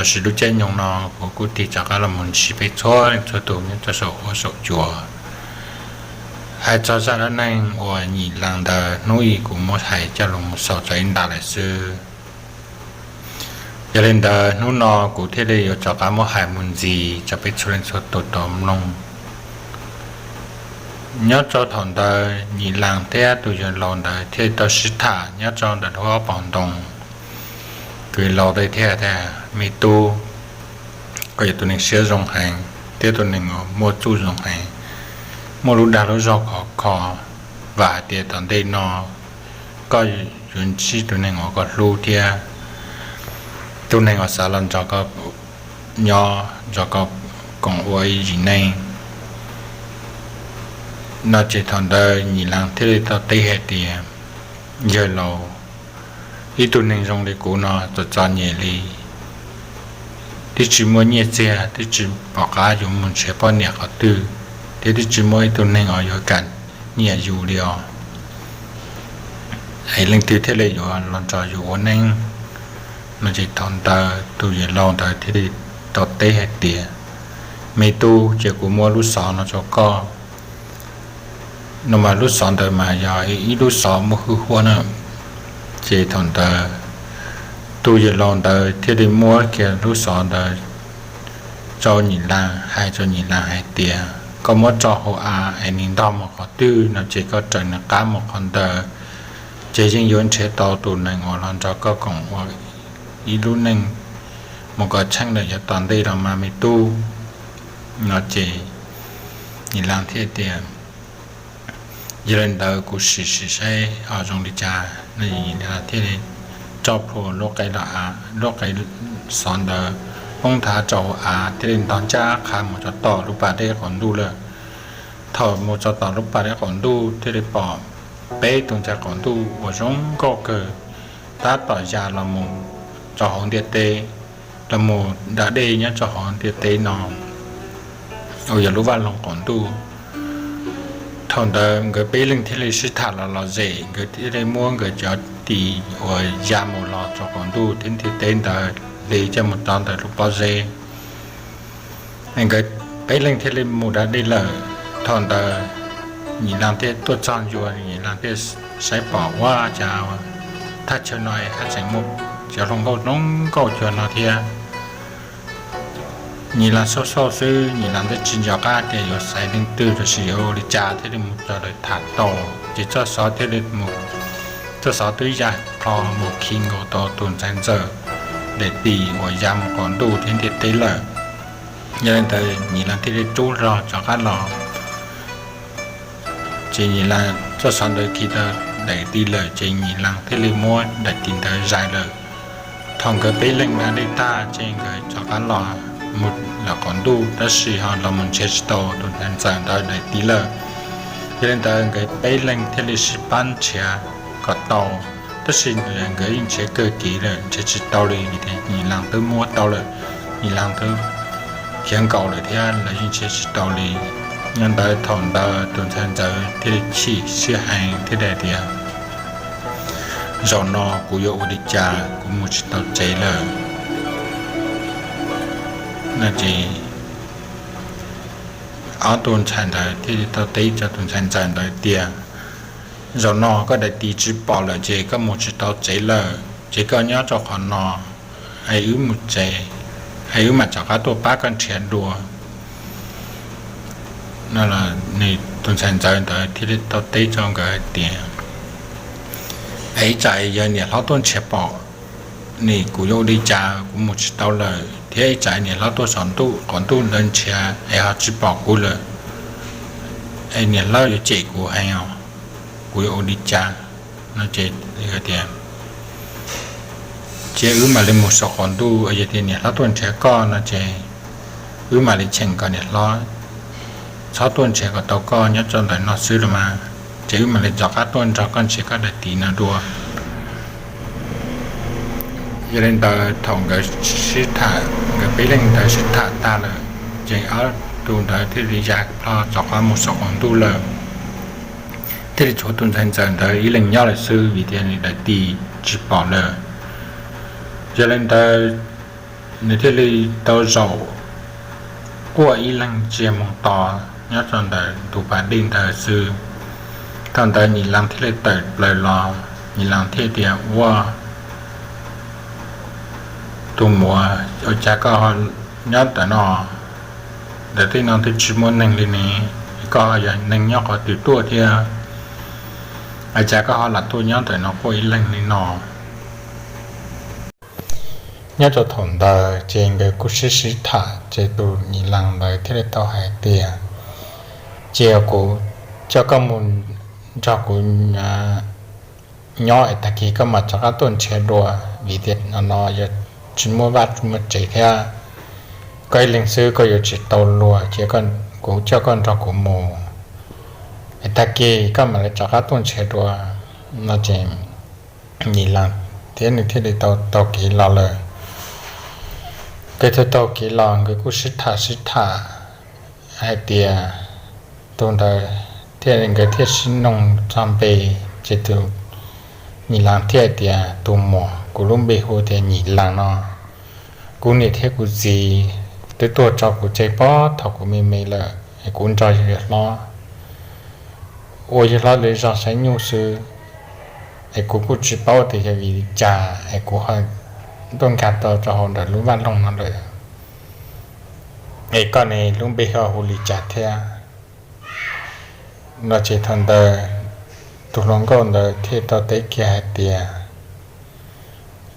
Tab sis lub caij nyoog no kuv kuj tig rov qab los mus ntsib peb txhua leej txhua tus nyob rau saum huab saum cua, hais txog zaj dab neeg uas Nyim Laas ntawd hnub i kuv muab hais coj los mus xaus txog ib nta lawm xwb. Yog li ntawd hnub no kuv thiaj li yuav rov qab muab hais mus ntxiv rau peb txhua leej txhua tus tau mloog. Nyob rau thaum ntawd Nyim Laas thiab tus yawg laus ntawd thiaj tau sib tham nyob rau ntawm lub pob ntoo. Tus yawg laus ntawd thiaj tias, me tub, koj yog tus neeg siab zoo heev thiab tus neeg uas muaj txuj zoo heev, muaj lub dag lub zog khov kho, vam hais tias tom ntej no koj yuav ntsib tus neeg uas koj hlub thiab tus neeg uas xav los nrog koj nyob, nrog koj koom ua ib yim neej. No ces thaum ntawd Nyim Laas thiaj li tau teb hais tias, yawg laus, ib tug neeg zoo li kuv no txom txom nyem li, twb tsis muaj nyiaj txiag, twb tsis pom qab yuav mus nrhiav poj niam qhov twg, thiab twb tsis muaj ib tug neeg uas yuav kam nyiam yus li os. Es leej twg thiaj li yuav los nrog yus ua neej? No ces thaum ntawd tus yawg laus ntawd thiaj li tau teb hais tias, me tub, ces kuv muab lub xov no rau koj. No mas lub xov ntawd mas yog ib lub xov muaj hwj huam na. Ces thaum ntawd tus yawg laus ntawd thiaj li muab kiag lub xov ntawd rau Nyim Laas, hais rau Nyim Laas hais tias, koj muab tso hauv av es nws ntog mus qhov twg no ces koj raws nws qab mus qhov ntawd, ces yeej yuav nrhiav tau tus neeg uas los nrog koj koom ua ib lub neej mus kom tsheej lawm yav tom ntej los mas me tub. No ces Nyim Laas thiaj tias, yog li ntawd kuv sim sim saib ho zoo li cas. No Nyim Laas thiaj li tso plhuav lub qe los, lub qe xov ntawd poob nthav rau hauv av thiaj li ntog ncaj qha mus rau tom lub pas dej qaum ntuj lawm. Thaum mus rau tom lub pas dej qaum ntuj thiaj li pom peb tus ntxhais qaum ntuj uas zoo nkauj kawg tab tom ya los mus rau hauv ntiaj teb, los mus da dej nyob rau hauv ntiaj teb no uas yog lub vaj loog qaum ntuj. Thaum ntawd nkawd peb leeg thiaj li sib tham los lom zem, nkawd thiaj li muab nkawd cov tis uas ya mus los rau qaum ntuj thiab ntiaj teb ntawd hle coj mus rau ntawm lub pob zeb. Nkawd peb leeg thiaj li mus da dej lawm. Thaum ntawd Nyim Laas thiaj tuaj txog ncua, Nyim Laas thiaj saib pom ua cas thaj chaw no haj tseem muaj cov hluas nkauj zoo nkauj cuag no thiab. Nyim Laas xauj xauj xwb, Nyim Laas twb tsis nco qab tias yuav xaiv leej twg lossis yuav ua li cas thiaj li mus raws lawv tham tau. Ces txoj xov thiaj li mus, txoj xov twb ya plho mus khi nkaus tau tus ntxhais ntxawm daim tis uas ya mus qaum ntuj thiab ntiaj teb lawm. Yog li ntawd Nyim Laas thiaj li rub zog rov qab los. Ces Nyim Laas, txoj xov ntawd khi tau daim tis lawm ces Nyim Laas thiaj li muab daim tis ntawd zais lawm. Thaum nkawd peb leeg da dej tag ces nkawd rov qab los mus lawm qaum ntuj, tab sis ho los mus nrhiav tsis tau tus ntxhais ntxawm ntawd daim tis lawm. Yog li ntawd nkawd peb leeg thiaj li sib pab nrhiav kom tau, tab sis nkawd yeej nrhiav kawg kiv lawm nrhiav tsis tau li vim tias Nyim Laas twb muab tau lawm, Nyim Laas twb khiav nkaus lawm thiab lawv yeej nrhiav tsis tau li. Nyob ntawd thaum ntawd tus ntxhais ntxawm thiaj li chim siab heev thiaj li tias, zaum no kuv yuav ua li cas kuv mus tsis tau tsev lawm. No ces ob tug ntxhais ntawd thiaj li tau teb rau tus ntxhais ntxawm ntawd tias, zaum no koj daim tis tsis pom lawm ces koj mus tsis tau tsev lawm, ces koj nyob rau qhov no es wb mus tsev, es wb mam rov qab tuaj pab koj nrhiav dua. Nws tus ntxhais ntxawm ntawd thiaj li tau teb rau nkawd hais tias, es ib tsam yog niam hlob tuaj nrhiav pom, nim kuv yuav ua li cas, kuv mus tsis tau lawm, thiab ib tsam niam hlob tuaj saum ntuj qaum ntuj ntawd nrhiav es ho tsis pom kuv lawm, es niam hlob yuav cem kuv heev os, kuv yuav ua li cas? No ces tias, cia wb mam li mus saum qaum ntuj, yog tias niam hlob tuaj nrhiav koj no ces wb mam li cheem kom niam hlob txhob tuaj nrhiav kom tau koj nyob rau ntawm no xwb los mas, ces wb mam li rov qab tuaj nrog koj nrhiav koj daim tis no dua. Yog li ntawd thaum nkawd sib tham, nkawd peb leeg ntawd sib tham tag lawm, ces ob tug ntawd thiaj li ya plho rov qab mus saum qaum ntuj lawm. Thiaj li tshuav tus ntxhais ntxawm ntawd ib leeg nyob lawm xwb vim tias nws daim tis tsis pom lawm. Yog li ntawd Nws thiaj li tau zaum quaj ib leeg tsiag moos tos nyob rau ntawm tus pas dej ntawd xwb. Thaum ntawd Nyim Laas thiaj li tawm plaws los, Nyim Laas thiaj tias, Ua, tus muam, ua cas koj ho nyob ntawm no? Ntawm tej no twb tsis muaj neeg li ne, koj ho yog neeg nyob qhov twg tuaj thiab? Ua cas koj ho lam tuaj nyob ntawm no quaj ib leeg li no? Nyob rau thaum ntawd ces nkawd kuj sib sib tham, ces tus Nyim Laas ntawd thiaj li tau hais tias, Cia kuv coj koj mus nrog kuv nyob es tag kis koj mam rov qab tuaj nrhiav dua, vim tias no yog tsis muaj vaj tsis muaj tsev thiab, koj ib leeg xwb koj yuav tsis tau luag, cia kuv coj koj nrog kuv mus, es tag kis koj mam li rov qab tuaj nrhiav dua. No ces Nyim Laas thiab nws thiaj li tau taug kev los lawm. Nkawd thiaj taug kev los, nkawd kuj sib tham sib tham hais tias, tus ntawd thiaj, nkawd thiaj sib noog txog npe, ces tus Nyim Laas thiaj tias, Tus muam, kuv lub npe hu tias Nyim Laas no. Kuv niam thiab kuv txiv twb tuag tso kuv tseg puag thaum kuv me me lawm, es kuv nrog yawg hlob ua yawg hlob lawv zog saib nyuj xwb, es kuv kuj tsis paub tias yog vim li cas es kuv ho tuaj nkag tau rau hauv ntawm lub vaj loog no lawm. Es koj ne, lub npe ho hu li cas thiab? No ces thaum ntawd tus hluas nkauj ntawd thiaj tau teb kiag hais tias,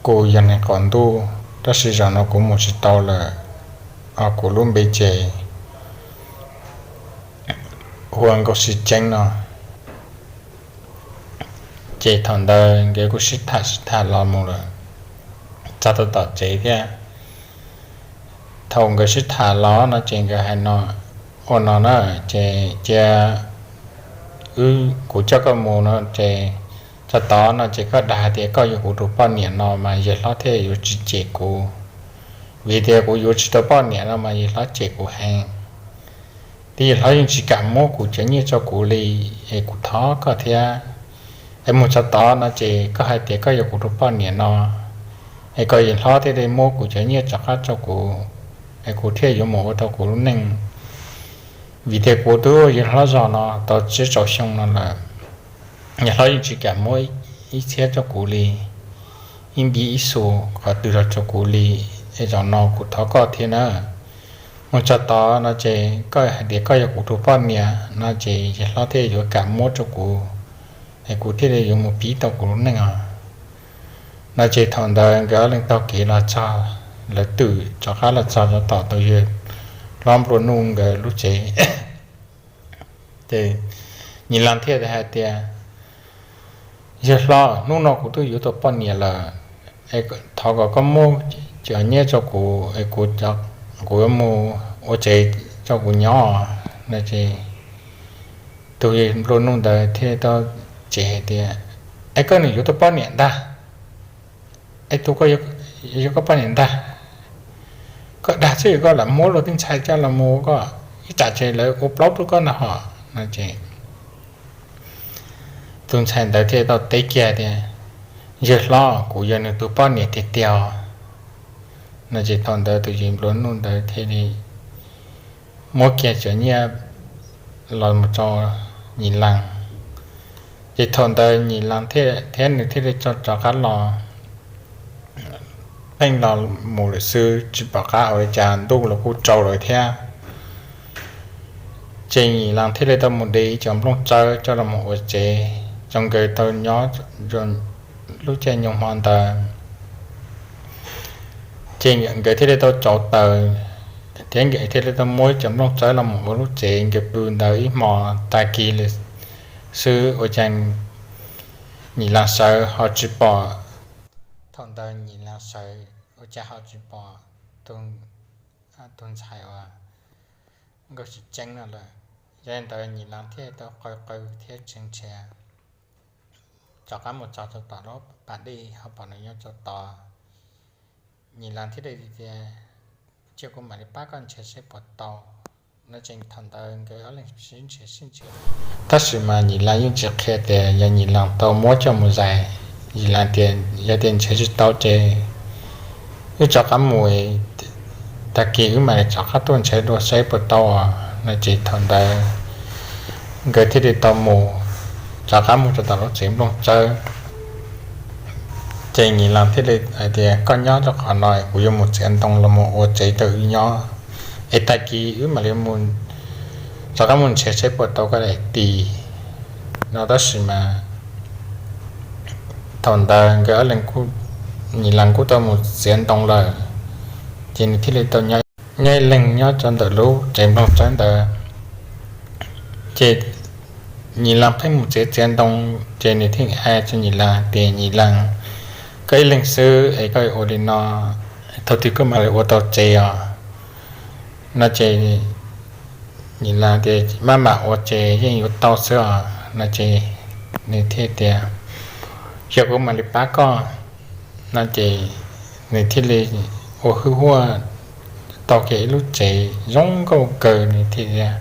Kuv yog neeg qaum ntuj, tab sis zaum no kuv mus tsis tau lawm, kuv lub npe ces hu ua Nkauj Sib Ceeb no. Ces thaum ntawd nkawd kuj sib tham sib tham los mus lawm, txog rau tom tsev thiab. Thaum nkawd sib tham los no ces nkawd hais no, ua no na, ces cia wb, kuv coj koj mus no ces, txog tod no ces koj dag hais tias koj yuav kuv tus poj niam no mas yawg hlob thiaj yuav tsis cem kuv, vim tias kuv yuav tsis tau poj niam no mas yawg hlob cem kuv heev. Thiab yawg hlob yeej tsis kam muab kuv cov nyiaj rau kuv li, es kuv thov koj thiab, es mus txog tod no ces koj hais tias koj yuav kuv tus poj niam no, es kom yawg hlob thiaj li muab kuv cov nyiaj rov qab rau kuv, es kuv thiaj yuav mus ua tau kuv lub neej. Vim tias kuv twb ua yawg hlob zog no tau tsib rau xyoo no lawm, yawg hlob yeej tsis kam muab ib txhiab rau kuv li, ib npib ib xu qhov twg los rau kuv li, es zaum no kuv thov koj thiab na. Mus txog tod no ces koj hais tias koj yog kuv tus poj niam no ces yawg hlob thiaj yuav kam muab rau kuv, es kuv thiaj li yuav mus pib tau kuv lub neej os. No ces thaum ntawd nkawd ob leeg taug kev los txog, lawv twb rov qab los txog rau tom tus yawg hlob nplua nuj nkawd lub tsev. Ces Nyim Laas thiaj hais tias, Yawg hlob, hnub no kuv twb yuav tau poj niam lawm, es thov kom koj muab cov nyiaj rau kuv es kuv, kuv yuav mus ua tsev rau kuv nyob no. Ces tus nplua nuj ntawd thiaj tau cem hais tias, Es koj nim yuav tau poj niam ntag, es tus koj yuav koj poj niam ntag, koj dag xwb, koj lam muab luag tej ntxhais coj los mus ua koj ib tsam ces lawv ua plaub rau koj ntag hos no ces tus ntxhais ntawd thiaj tau teb kiag tias, Yawg hlob, kuv yog nws tus poj niam tiag tiag os. No ces thaum ntawd tus yawg nplua nuj ntawd thiaj li muab kiag cov nyiaj los mus rau Nyim Laas. Ces thaum ntawd Nyim Laas thiab nws thiaj li rov qab los, pheej los mus lawm xwb, tsis pom qab ua li cas, ntuj los kuj tsaus lawm thiab. Ces Nyim Laas thiaj li tau mus de ib co nplooj tsawb coj los mus ua tsev rau nkawd tau nyob lub caij nyoog hmo ntawd. Ces nkawd thiaj li tau tsau taws, thiab nkawd thiaj li tau muab cov nplooj tsawb los mus ua lub tsev, nkawd pw ntawd ib hmo tag kis lawm xwb ua cas Nyim Laas sawv ho tsis pom. Thaum ntawd Nyim Laas sawv ua cas ho tsis pom tus ntxhais uas Nkauj Sib Ceeb no lawm. Yog li ntawd Nyim Laas thiaj tau qw qw thiab tseev nrhiav, rov qab mus txog rau tom lub pas dej ho pom nws nyob rau tod. Nyim Laas thiaj li tias, Cia kuv mam li pab koj nrhiav seb puas tau. No ces thaum ntawd nkawd ob leeg sib nrhiav sib nrhiav, tab sis mas Nyim Laas yeej tsis qhia tias yog Nyim Laas tau muab coj mus zais. Nyim Laas tias yog tias nrhiav tsis tau ces Wb rov qab mus, tag kis wb mam li rov qab tuaj nrhiav dua saib puas tau. No ces thaum ntawd nkawd thiaj li tau mus, rov qab mus rau tom lub tsev nplooj tsawb. Ces Nyim Laas thiaj li hais tias, Koj nyob rau qhov no, kuv yuav mus txiav ntoo los mus ua tsev rau wb nyob, es tag kis wb mam li rov qab mus nrhiav saib puas tau koj daim tis. No tab sis mas thaum ntawd nkawd ob leeg, Nyim Laas kuj tau mus txiav ntoo lawm, ces nws thiaj li tau nyob ib leeg nyob rau ntawm lub tsev nplooj tsawb ntawd. Ces Nyim Laas pheej mus txiav txiav ntoo, ces nws thiaj hais rau Nyim Laas tias, Nyim Laas, koj ib leeg xwb es koj ua li no, thaum twg koj mam li ua tau tsev os? No ces Nyim Laas tias, Maj mam ua ces yeej yuav tau xwb os. No ces nws thiaj tias, Yog kuv mam li pab koj. No ces nws thiaj li ua hwj huaj tau kiag ib lub tsev zoo nkauj kawg, nws thiaj tias,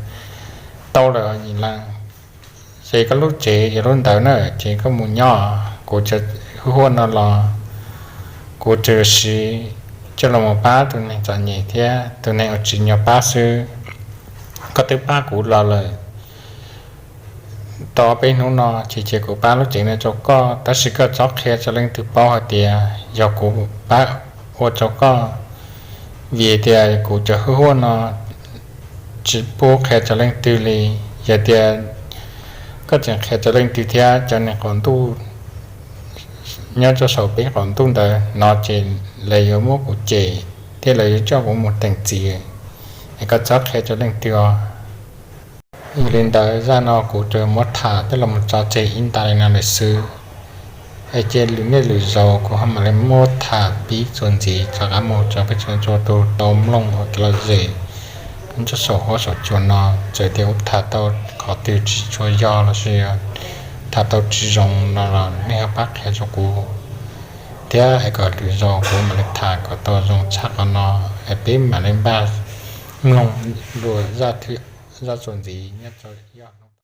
Tau lawm Nyim Laas, ces koj lub tsev yog lub ntawd na, ces koj mus nyob, kuv cov hwj huaj no los kuv tsuas siv coj los pab tus neeg txom nyem thiab tus neeg uas tsim nyog pab xwb. Koj twb pab kuv los lawm tau ob peb hnub no, ces cia kuv pab lub tsev no rau koj, tab sis koj txhob qhia rau leej twg paub hais tias yog kuv pab ua rau koj, vim tias kuv cov hwj huaj no tsis pub qhia rau leej twg li. Yog tias koj tseem qhia rau leej twg thiab cov neeg qaum ntuj nyob rau saum peb qaum ntuj ntawd no ces lawv yuav muab kuv cem thiab lawv yuav coj kuv mus teem txim, es koj txhob qhia rau leej twg os. Yog li ntawd zaj no kuv tsuas muab tham coj los tso tseg ib nta li no lawm xwb, es cia lwm niaj lwm zaus kuv ho mam li muab tham pib txuas ntxiv rov qab mus rau peb tsoom ntsuag tau mloog ua kev lom zem nyob rau saum huab saum cua no. Txawm tias kuv tham tau qhov twg tsis tshua yog los sis tham tau tsis zoo no los nej ho pab qhia rau kuv thiab, es kom lwm zaus kuv mam li tham kom tau zoo tshaj qhov no, es peb mam li npaj mloog dua zaj txuas ntxiv nyob rau ib ob hnub.